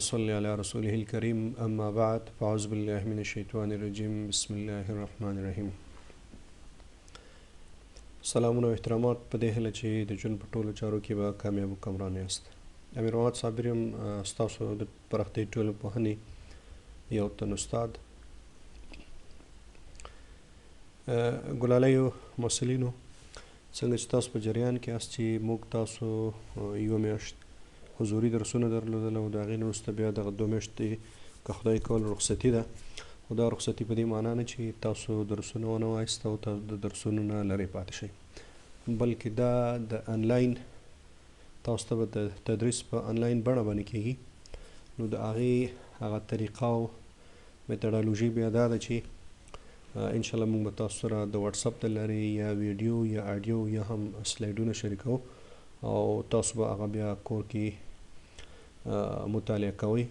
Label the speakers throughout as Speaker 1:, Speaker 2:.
Speaker 1: صلی علی رسوله الکریم اما بعد فاعوذ بالله من الشیطان الرجیم بسم الله الرحمن الرحیم. سلامونه او احترامات په دې هیله چې د ژوند په ټولو چارو کې به کامیاب او کامران یاست. امیر محمد صابر یم، ستاسو د پراختیايي ټولنپوهنې یو تن استاد. ګلالیو محصلینو، څنګه چې تاسو په جریان کې یاست چې موږ تاسو یوه میاشت حضوري درسونه درلودل او د هغې نه وروسته بیا دغه دوه میاشتې که خدای کول رخصتي ده، خو دا رخصتي په دې معنا نه چې تاسو درسونه ونه وایست او تاسو د درسونو نه لرې پاتې شئ، بلکې دا د انلاین تاسو ته به د تدریس په انلاین بڼه باندې کېږي. نو د هغې هغه طریقه او میتودولوژي بیا دا ده چې ان شاء الله موږ به تاسو سره د واتس اپ د لارې یا ویډیو یا اډیو یا هم سلایډونه شریکو او تاسو به هغه بیا کور کې مطالعه کوئ.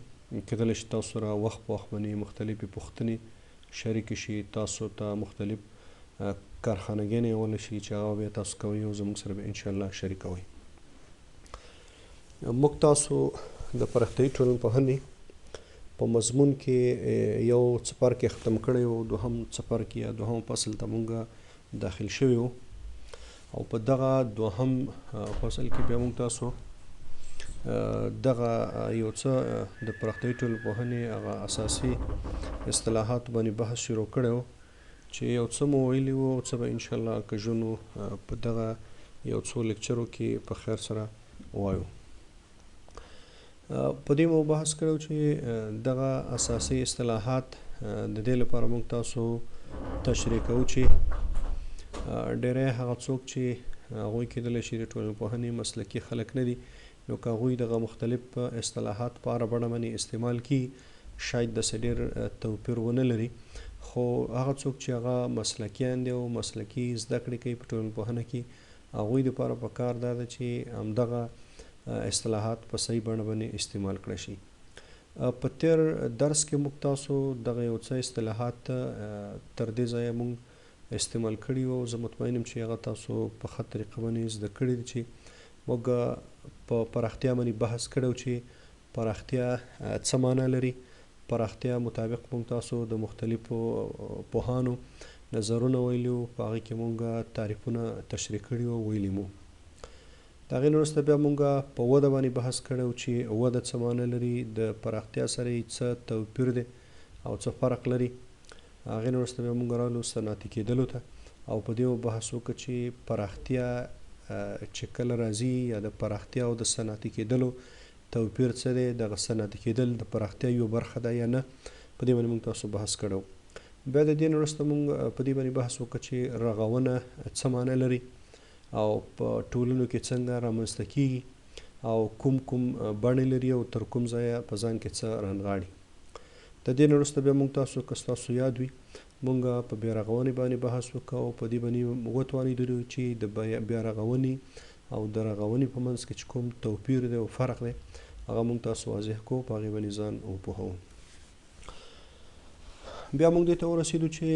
Speaker 1: کېدلی شي تاسو سره وخت په وخت باندې مختلفې پوښتنې شریکې شي، تاسو ته مختلف کارخانهګانې ولی شي چې هغه بیا تاسو کوئ او زموږ سره به ان شاء الله شریکوئ. موږ تاسو د پراختیايي ټولنپوهنې په مضمون کې یو څپرکی ختم کړی و، دوهم څپرکی یا دوهم فصل ته مونږ داخل شوي وو او په دغه دوهم فصل کې بیا موږ تاسو دغه یو څه د پراختیايي ټولنپوهنې هغه اساسي اصطلاحات باندې بحث شروع کړی و چې یو څه مو ویلي وو او څه به انشاءالله که ژوند په دغه یو څو لیکچرو کې په خیر سره وایو. په دې مو بحث کړو چې دغه اساسي اصطلاحات د دې لپاره موږ تاسو تشریح کوو چې ډیری هغه څوک چې هغوی کېدلی شي د ټولنپوهنې مسلکي خلک نه دي، نو که هغوی دغه مختلف اصطلاحات په هره بڼه باندې استعمال کړي شاید داسې ډېر توپیر ونه لري، خو هغه څوک چې هغه مسلکیان دي او مسلکي زده کړې کوي په ټولنپوهنه کې، هغوی دپاره په کار دا ده چې همدغه اصطلاحات په صحیح بڼه باندې استعمال کړی شي. په تیر درس کې موږ تاسو دغه یو څه اصطلاحات تر دې ځایه موږ استعمال کړي وو، زه مطمئن یم چې هغه تاسو په ښه طریقه باندې زده کړي دي چې موږ په پراختیا باندې بحث کړی چې پراختیا څه معنا لري. پراختیا مطابق موږ تاسو د مختلفو پوهانو نظرونه ویلي وو، په هغې کې موږ تعریفونه تشریح کړي وو، ویلي مو. د هغې نه وروسته بیا موږ په وده باندې بحث کړی و چې وده څه معنی لري، د پراختیا سره یې څه توپیر دی او څه فرق لري. هغې نه وروسته بیا موږ رالو صنعتي کېدلو ته او په دې مو بحث وکړ چې پراختیا چې کله راځي یا د پراختیا او د صنعتي کېدلو توپیر څه دی، دغه صنعتي کېدل د پراختیا یوه برخه ده یا نه، په دې باندې موږ تاسو بحث کړی و. بیا د دې نه وروسته موږ په دې باندې بحث وکړ چې رغونه څه معنی لري او په ټولنو کې څنګه رامنځته کیږي او کوم کوم بڼې لري او تر کوم ځایه په ځان کې څه رانغاړي. د دې نه وروسته بیا موږ تاسو که ستاسو یاد وي موږ په بیا رغونې باندې بحث وکړ او په دې باندې وتوانېدلو چې د بیا رغونې او د رغونې په منځ کې چې کوم توپیر دی او فرق دی هغه موږ تاسو واضح کړو، په هغې باندې ځان وپوهوو. بیا موږ دې ته ورسېدو چې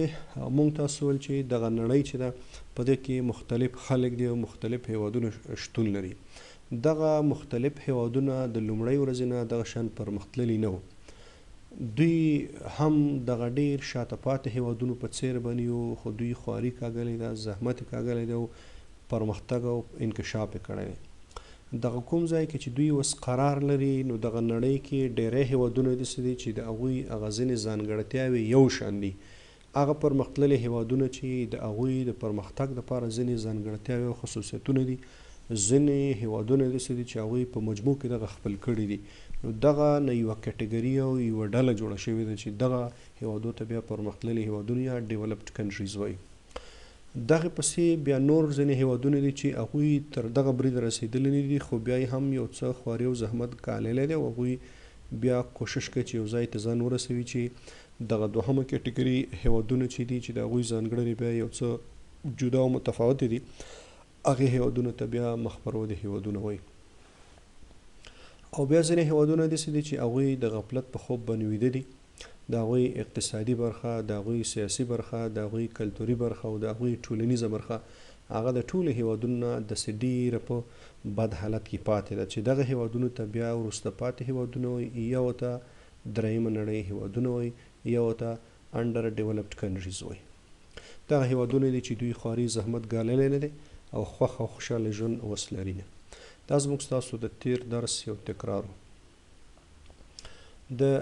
Speaker 1: موږ تاسو ویل چې دغه نړۍ چې ده په دې کې مختلف خلک دي او مختلف هیوادونه شتون لري. دغه مختلف هیوادونه د لومړۍ ورځې نه دغه شان پرمختللي نه وو، دوی هم دغه ډیر شاته پاتې هیوادونو په څیر باندې وو، خو دوی خواري کاږلې ده، زحمت یې کاږلی دی او پرمختګ او انکشاف یې کړی دی. دغه کوم ځای کې چې دوی اوس قرار لري نو دغه نړۍ کې ډیری هیوادونه داسې دي چې د هغوی هغه ځینې ځانګړتیاوې یو شان دي. هغه پرمختللي هیوادونه چې د هغوی د پرمختګ لپاره ځینې ځانګړتیاوې او خصوصیتونه دي، ځینې هیوادونه داسې دي چې هغوی په مجموع کې دغه خپل کړي دي. نو دغه نه یوه کټګري او یوه ډله جوړه شوې ده چې دغه هیوادو ته بیا پرمختللي هیوادونه یا ډیولپډ کنټریز وایي. دغه پسې بیا نور ځینې هیوادونه دي چې هغوی تر دغه بریده رسېدلي نه دي، خو بیا یې هم یو څه خواري او زحمت ګاللی دی او هغوی بیا کوشش کوي چې یو ځای ته ځان ورسوي چې دغه دوهمه کټګري هیوادونه چې دي چې د هغوی ځانګړنې بیا یو څه جدا او متفاوتې دي، هغې هیوادونو ته بیا مخ پر ودې هیوادونه وایي. او بیا ځینې هیوادونه داسې دي چې هغوی د غفلت په خوب باندې ویده دي، د هغوی اقتصادي برخه، د هغوی سیاسي برخه، د هغوی کلتوري برخه او د هغوی ټولنیزه برخه هغه د ټولو هیوادونو نه داسې ډیره په بد حالت کې پاتې ده چې دغه هیوادونو ته بیا وروسته پاتې هیوادونه وایي، یا ورته دریمه نړۍ هیوادونه وایي، یا ورته انډر ډیولپډ کنټریز وایي. دغه هیوادونه دي چې دوی خواري زحمت ګاللی نه دی او خوښ او خوشحاله ژوند اوس لري نه. دا زموږ ستاسو د تیر درس یو تکرار و. د